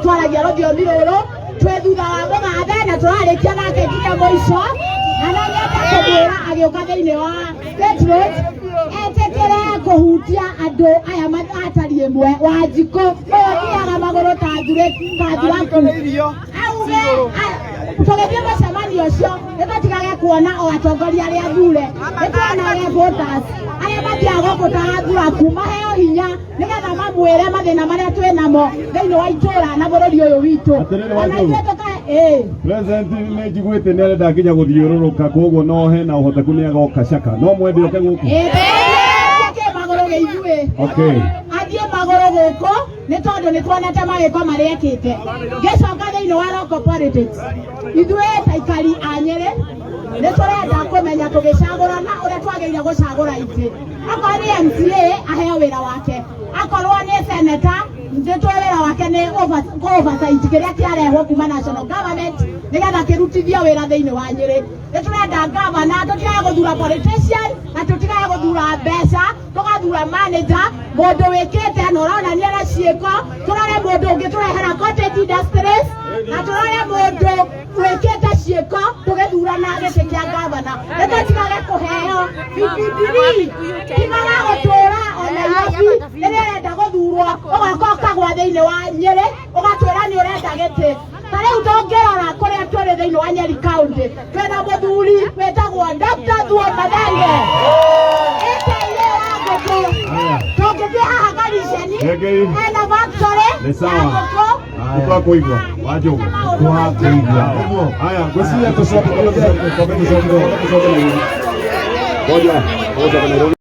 Twaragia rũthiomi rũrũ, twĩ thutha wa mũgathe na tũrarĩkia nake nginya mũico. Na no nyende kũmwĩra, agĩũka thĩinĩ wa State Road, etĩkĩre kũhutia andũ aya atari ĩmwe. Wanjikũ ũyũ thiaga magũrũ ta thuraku, auge tũgĩthiĩ mũcemanio ũcio nĩtũtigage kuona o atongoria arĩa athure, nĩtuonage voters arĩa mathiaga gũkũ ta athuraku maheo hinya nĩgetha mamwĩre mathĩna marĩa twĩ namo thĩinĩ wa itũra na bũrũri ũyũ witũ. Atĩrĩrĩ, Ona Wanjũgũ. ithuĩ tũka ĩĩ. President nĩ njiguĩte nĩ arenda nginya gũthiũrũrũka, koguo no hena ũhoteku nĩ agoka Caka. No mwende oke gũkũ? Ĩĩ, tũgathiĩ magũrũ gĩ ithuĩ. Athiĩ magũrũ gũkũ nĩ tondũ nĩ tuonete mawĩko marĩa ekĩte. Ngĩcoka thĩinĩ wa local politics, ithuĩ ta aikari a Nyĩrĩ nĩ tũrenda kũmenya tũgĩcagũrana ũrĩa twagĩrĩire gũcagũra itĩ. Akorwo nĩ MCA, aheo wĩra wake. Akorwo nĩ senator, nĩ tũĩ wĩra wake nĩ oversight kĩrĩa kĩarehwo kuma national government nĩgetha kĩrutithio wĩra thĩinĩ wa Nyĩrĩ. Nĩ tũrenda gavana, tũtigage gũthura politician na tũtigage gũthura mbeca, tũgathura manager, mũndũ wĩkĩte na ũronania na ciĩko. Tũrore mũndũ ũngĩ tũrehera cottage industries na tũrore mũndũ wĩkĩte ciĩko tũgĩthurana gĩtĩ kĩa gavana. Nĩ tũtigage kũheo bibibiri, tigaga gũtũra o Nairobi. Rĩrĩa ũrenda gũthurwo, ũgoka ũkagwa thĩinĩ wa Nyĩrĩ, ũgatwĩra nĩ ũrenda gĩtĩ. Ta rĩu tũngĩrora kũrĩa tũrĩ thĩinĩ wa Nyeri County, twĩna mũthuri wĩtagwo Dr. Thuo Mathenge ĩteire wa ngũkũ. Haya. Tũngĩthiĩ haha Kariceni, Rengei. ena factory Nĩ sawa. ya ngũkũ. Nĩ twakũigua, Wanjũgũ. Twakũigua. Haya, ngwĩciria tũcoke, tũcoke, tũcoke, tũcoke Nairobi. Ngoja, ngoja Nairobi.